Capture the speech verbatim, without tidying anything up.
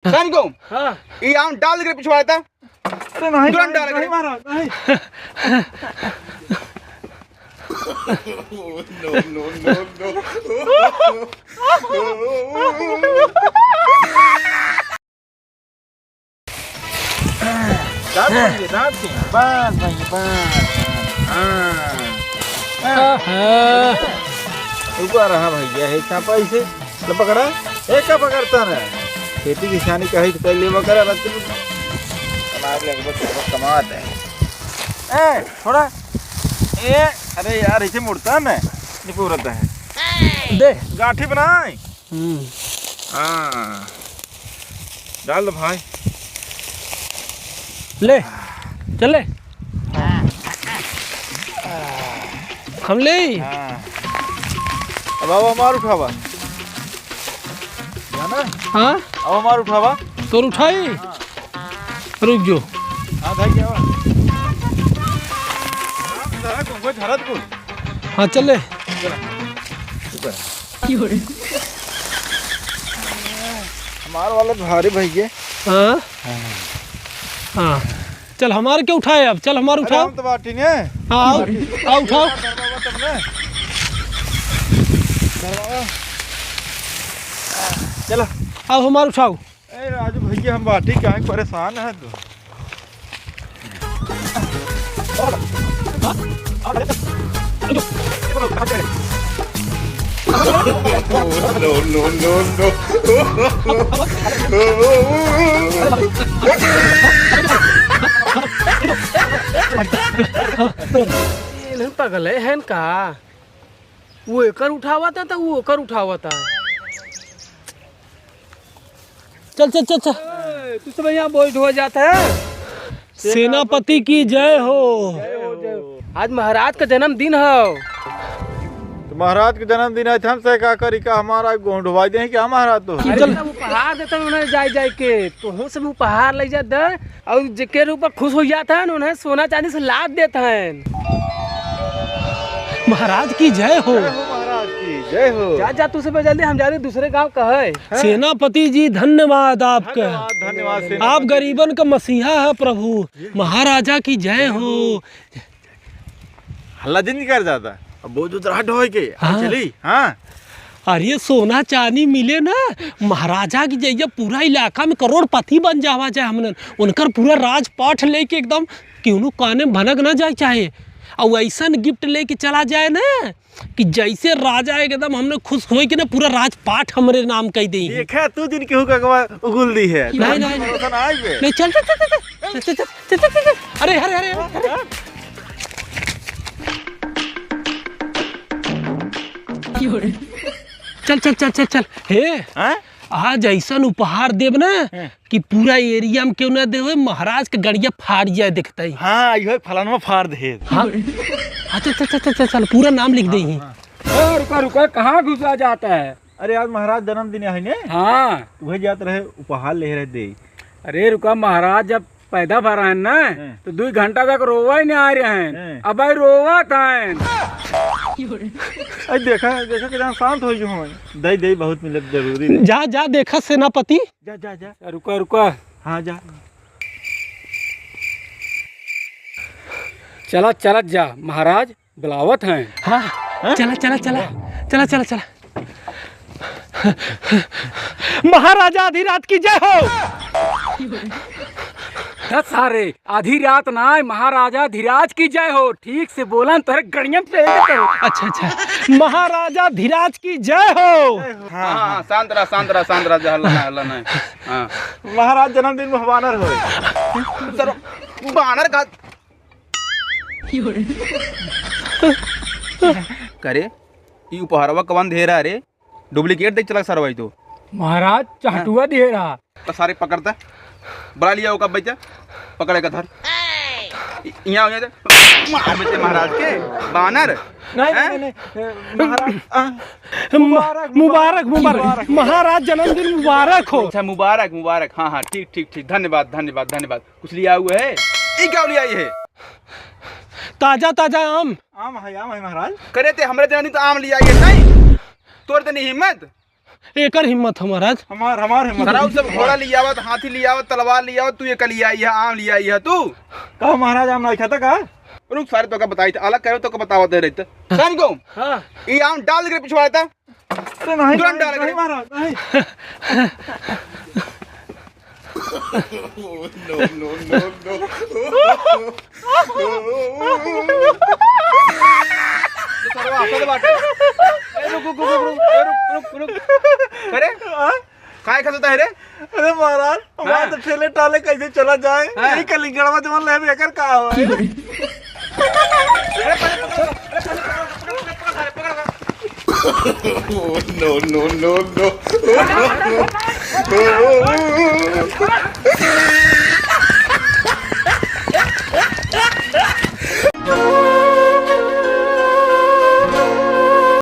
सैनिकों, हाँ। ये आम डाल के पिछवाड़ा था। अरे नहीं, तुरंत नहीं, डाल के। नहीं महाराज, नहीं। No, no, no, no। दांत चाहिए, दांत चाहिए। बस भैया, बस। हाँ। आहा। रुका रहा भैया, हे चापा इसे। ले पकड़ा। ए, का पकड़ता ना? खेती किसानी कहीं से कर लेवा करा, रख तू। कमात है, बस, बस कमात है। ए, थोड़ा। ए, अरे यार, इसे मुड़ता ना। निपुरत है। दे। गाठी बनाए। हम्म। हाँ। डाल दो भाई। ले, चल ले। हम ले। हाँ। अब आओ हमार उठावा। जाना? हाँ? अब हमार उठावा। तोर उठाई? हाँ। रुक जो। हाँ, धाई क्या हुआ? हाँ, झरत को, झरत को। हाँ, चल ले। चला। ऊपर। हमार वाला भारी भैया। हाँ? हाँ। हाँ। चल, हमार के उठाए अब, चल, हमार अरे, उठाओ। हम तो बाटी ने। हाँ, आओ, आओ, उठाओ। धरवावा तब ने। धरवावा। चला। आओ, हमार उठाओ। ए राजू भैया, हम बाटी काहे परेशान है तू? No, no, no, no। ये नहीं पगले हैं का? वो एकर उठावत है तो वो ओकर उठावत है। चल, चल, चल, चल। ए, तू सब यहाँ बोझ ढोआ जाता है। सेनापति की जय हो। जय हो, जय हो। आज महाराज का जन्मदिन है। तो महाराज के जन्मदिन है, तो हम से का करी, का हमारा गोंड ढोवाई दे क्या महाराज तो? अरे, चल। सब उपहार देते हैं उन्हें जाए जाए के, तो हम सब उपहार ले जाते हैं। और जेकर ऊपर खुश हो जाता है ना, उन्हें सोना चांदी से लाद देता है। महाराज की जय हो। जय हो महाराज की, जय हो। जा, जा, तू सब जल्दी, हम जा रहे दूसरे गांव का है। हाँ। सेनापति जी, धन्यवाद आपका। धन्यवाद, धन्यवाद सेनापति। आप गरीबन का मसीहा है प्रभु। महाराजा की जय हो। हल्ला जिन कर जाता। अब बोझ उतरा ढोए के। हाँ। चली, हाँ। अरे सोना चांदी मिले ना, महाराजा की जइया पूरा इलाका में करोड़पति बन जावा जाए हमनन। उनकर पूरा राजपाट लेके एकदम केहू काने भनक ना जाए चाहे। और ऐसन gift लेके चला जाए ना कि जैसे राजा एकदम हमने खुश होई के ना पूरा राजपाट हमरे नाम कई देई। देखा तू दिन केहू का अगवा उगुल दी है। नहीं, नहीं, नहीं। भरोसा ना आइबे। नहीं, चल, चल, चल। अरे, अरे, अरे, अरे। चल, चल, चल, चल, चल। हे, हाँ? आज ऐसन उपहार देब ना हाँ। कि पूरा area में केहू ना देवे, महाराज के गड़िया फाड़ जाए देखते ही। हाँ, इहो फलानवा फाड़ दे। हाँ? हाँ, चल, चल, चल, चल, चल, पूरा नाम लिख दे ही। हाँ। ए, रुका, रुका, कहाँ घुसा जाता है? अरे, आज महाराज जन्मदिन है ने? हाँ। उहे जात रहे, उपहार ले रहे दे। अरे, रुका, महाराज जब पैदा भा रहन ना, हैं। तो दुई घंटा तक रोवा ही नहीं आ रहे हैं। हैं। अब भाई रोवा था। अरे देखा, देखा कि जहाँ शांत हो जो हम। दई, दई बहुत मिलत जरूरी है। जा, जा, देखा सेनापति। जा, जा, जा। रुका, रुका। हाँ, जा। चला, चला जा, महाराज बुलावत हैं। हाँ, हैं? चला, चला, चला। चला, चला, चला। महाराजा अधिराज की जय हो। दस सारे, अधिराज ना, महाराजा अधिराज की जय हो। ठीक से बोला न, तोहरे गड़िया में पेल देते हो। अच्छा, अच्छा। महाराजा अधिराज की जय हो। हाँ, हाँ, शांत रहा, शांत रहा, शांत रहा, जा, हल्ला ना, हल्ला ना। हाँ। महाराज जन्मदिन में बानर हो। सर, बानर का करे, ई उपहारवा कवन दे रहा रे? Duplicate देख चला सरवा ई तो। महाराज, चहटुआ दे रहा। तो सारे पकड़ता, बुला लिया ओका बच्चा, पकड़े का धर। इ-, यहाँ हो जाते, मार बेटे महाराज के, बानर। नहीं, हैं? नहीं, नहीं, नहीं, महाराज, आ, म-, मुबारक, मुबारक, मुबारक, मुबारक। मुबारक। महाराज जन्मदिन मुबारक हो। अच्छा, मुबारक, मुबारक। हाँ, हाँ, ठीक, ठीक, ठीक। धन्यवाद, धन्यवाद, धन्यवाद। कुछ लिया हुआ है? ई क्या लिया ये है? ताजा, ताजा आम। आम है, आम है महाराज। करे ते हमरे जनानी तो आम लिया ये नहीं। तोर तनी हिम्मत। एकर हिम्मत है महाराज। हमार, हमार हिम्मत। सारा उ सब घोड़ा लियावत, हाथी लियावत, तलवार लियावत, तू ये कलिया, ये आम लिया, ये तू। कहो महाराज, आम नहीं खाता का? रुक, सारे तोका बताई था, अलग करो, तोका बतावत है रहता। हाँ। जान को? हाँ। ये आम डाल के पिछवाड़ा था। अरे नहीं, तुरंत नहीं, डाल के। नहीं महाराज, नहीं। No, no, no, no। ये सरवा, असल बात है। ए, रुक, रुक, रुक, रुक, ए, रुक, रुक, रुक। अरे, हाँ? काय खसता है रे? अरे महाराज, हमारा हाँ। तो ठेले टाले कैसे चला जाए? हाँ। यही कलिंगड़वा जवन लेबे, एकर का हो? No, no, no, no।